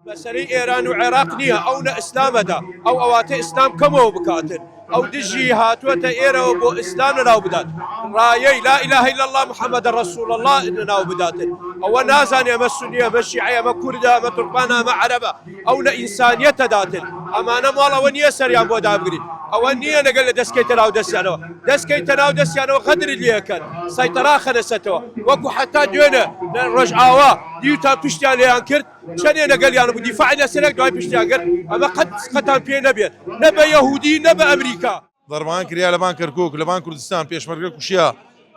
مەسەلەی ئێران و عێراق نییە، ئەو نە ئیسلامەدا، ئەو ئەواتە ئیسلام کەمەوە بکاتن، ئەو دژی هاتووەتە ئێرەوە بۆ ئیسلام لەناو بدات، ڕایەی، لا الە الا اللە محمد رسول اللە، لەناو بداتن، ئەوە نازانێ ئەمە سونیە، ئەمە شیعەیە، ئەمە کوردە، ئەمە تورکمانە، ئەمە عەرەبە، ئەو لە ئینسانیەتە داتن، ئەمانە ماڵ ئەوە نییە سەریان بۆ دابگری، ئەوە نییە لەگەل لە دەست کەیتە ناو دەستیانەوە، دەست کەیتە ناو دەستیانەوە غەدرت لێ ئەکەن، سەیتەرە ئەخەنە سەرتەوە، وەکو حەتا دوێنێ لە ڕۆژئاوا دیوتان پشتیان لێیان کرد، چەنێ لەگەلیان بوو دیفاعی لەسەر یەک دوای پشتیان گرت ئەمە قەت قەتان پێ نەبێت نە بە یەهودی نە بە ئەمریکا. ضربان کریا لەبان کەرکوک لەبان کوردستان پێشمەرگە کوشیا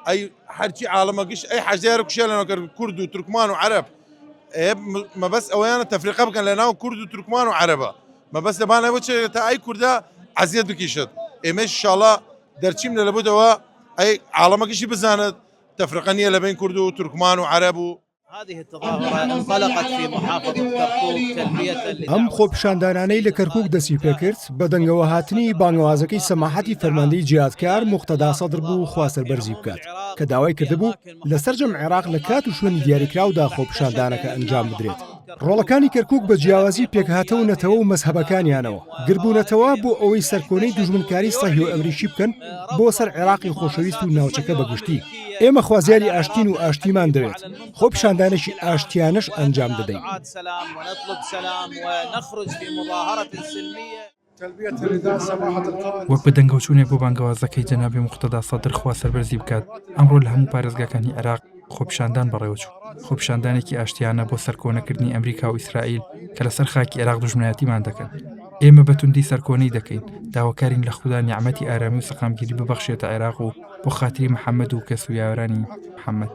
ئەی هەرچی عاڵەمە گشت ئەی حەشدیارە کوشیا لەناو کەرکوک کورد و تورکمان و عەرەب ئێ مەبەست ئەوەیانە تەفریقە بکەن لەناو کورد و تورکمان و عەرەبە مەبەست لەبان ئەوە چێ تا ئەی کوردە عەزیەت بکیشت ئێمەش ئینشاڵڵا دەرچیم لە لەبودەوە ئەی عاڵەمە گشتی بزانێت تەفرقە نییە لە بین کورد و تورکمان و عەرەب و ئەم خۆپیشاندانانەی لە کەرکوک دەستی پێکرد بە دەنگەوەهاتنی بانگەوازەکەی سەماحەتی فەرماندەی جیهادکار موقتەدا سەدر بوو خوا سەربەرزی بکات کە داوای کردبوو لە سەرجەم عێراق لە کات و شوێنی دیاریکراودا خۆپیشاندانەکە ئەنجام بدرێت. ڕۆڵەکانی کەرکوک بە جیاوازی پێکهاتە و نەتەوە و مەزهەبەکانیانەوە گربوونەتەوە بۆ ئەوەی سەرکۆنەی دوژمنکاری سەهیۆ ئەمریکی بکەن بۆ سەر عێراقی خۆشەویست و ناوچەکە بە گشتی. ئێمە خوازیاری ئاشتین و ئاشتیمان دەوێت، خۆپیشاندانێکی ئاشتیانەش ئەنجام دەدەین. وەک بە دەنگەوچوونێک بۆ بانگەوازەکەی جەنابی موقتەدا سەدر خوا سەربەرزی بکات، ئەمڕۆ لە هەموو پارێزگاکانی عێراق خۆپیشاندان بەڕێوەچوو، خۆپیشاندانێکی ئاشتیانە بۆ سەرکۆنەکردنی ئەمریکا و ئیسرائیل کە لەسەر خاکی عێراق دوژمنایەتیمان دەکەن. ئێمە بە توندی سەرکۆنەی دەکەین، داواکارین لە خودا نیعمەتی ئارامی و سەقامگیری ببەخشێتە عێراق و بۆ خاتری محەمەد و کەس و یاوەرانی محەمەد.